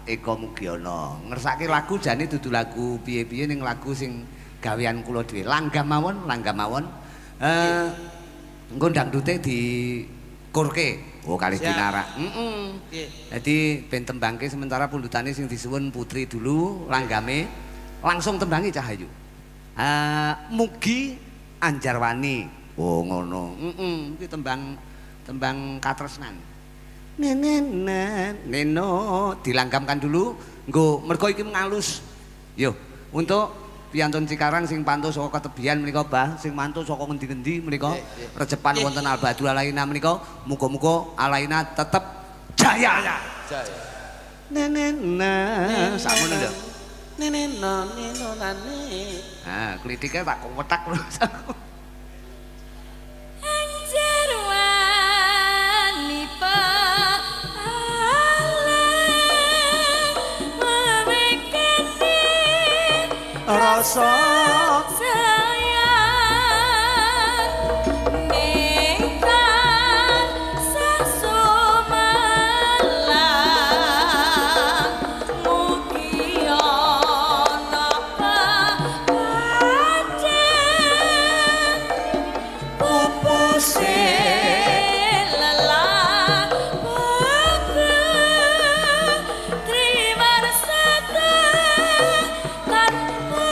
Eko Mugiono. Ngersake lagu jane dudu lagu piye-piye ning lagu sing gawean kula dhewe. Langgam mawon, langgam mawon. Engko dangdute dikurke. Oh kalih dinarak. Heeh. Dadi ben tembangke sementara pundutane sing disuwun Putri dulu langgame langsung tembangi Cahayu. Mugi Anjarwani. Oh ngono. Heeh, iki tembang tembang katresnan. Nenen neno dilanggamkan dulu nggo mergo iki ngalus. Yo, untuk piyantun Cikarang sing pantau saka ketebian menika Bah, sing mantu saka ngendi-ngendi menika rejepan wonten Albadul Alaina menika muga-muga Alaina tetep jaya. Jaya. Nenen sakmono lho. Nenen neno nane. Ah, klithike tak wetak lho. Rasa sayang ning tansah sumelang mugi ana pancen pupuse lelah triwarsata tanpa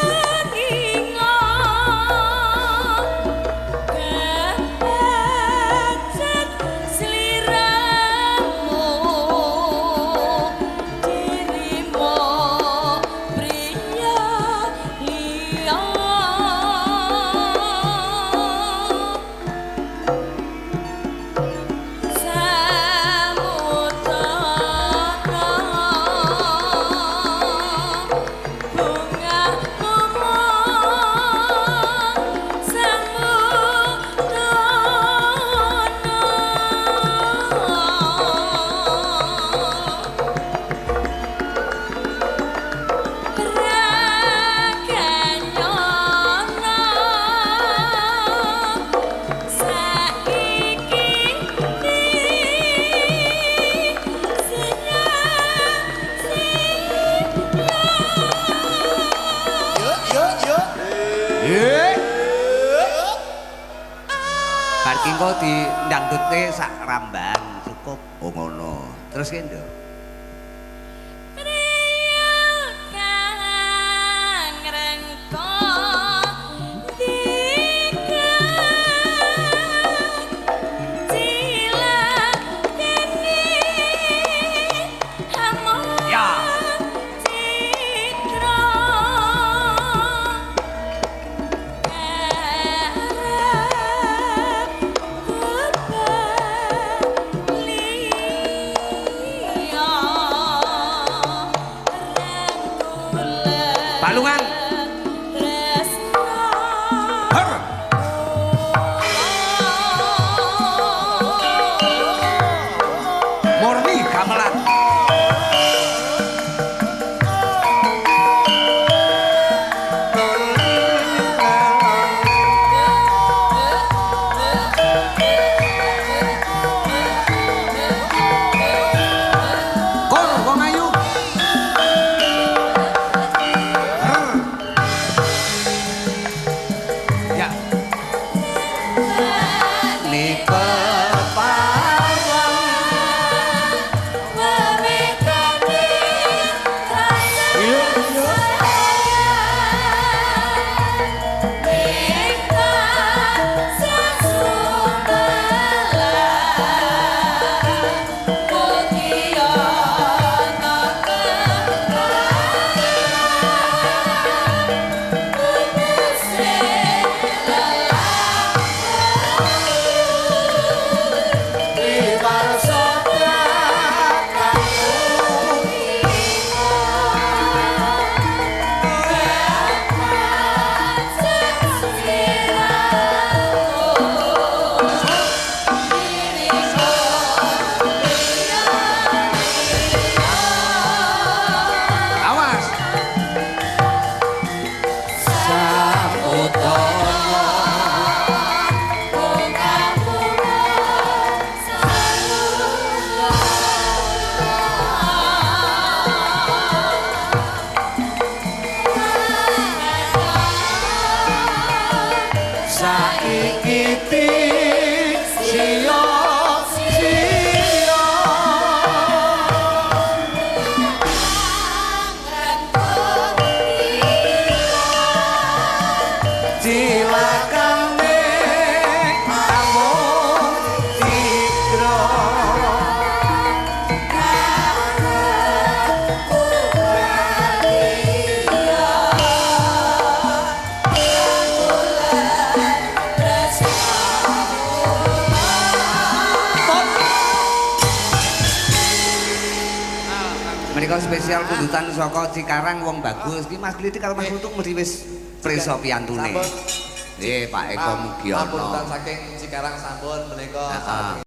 Engko dindangdutne sak ramban cukup. Oh ngono. Terus ki nduk. Ya. menika spesial pundutan saka Cikarang wong bagus. Ki Mas Klitik karo Mas Kluthuk mesti wis prisa piyantune. Sampun. Nggih, Pak Eko Mugiono. Pamundutan saking Cikarang sampun menika. Heeh.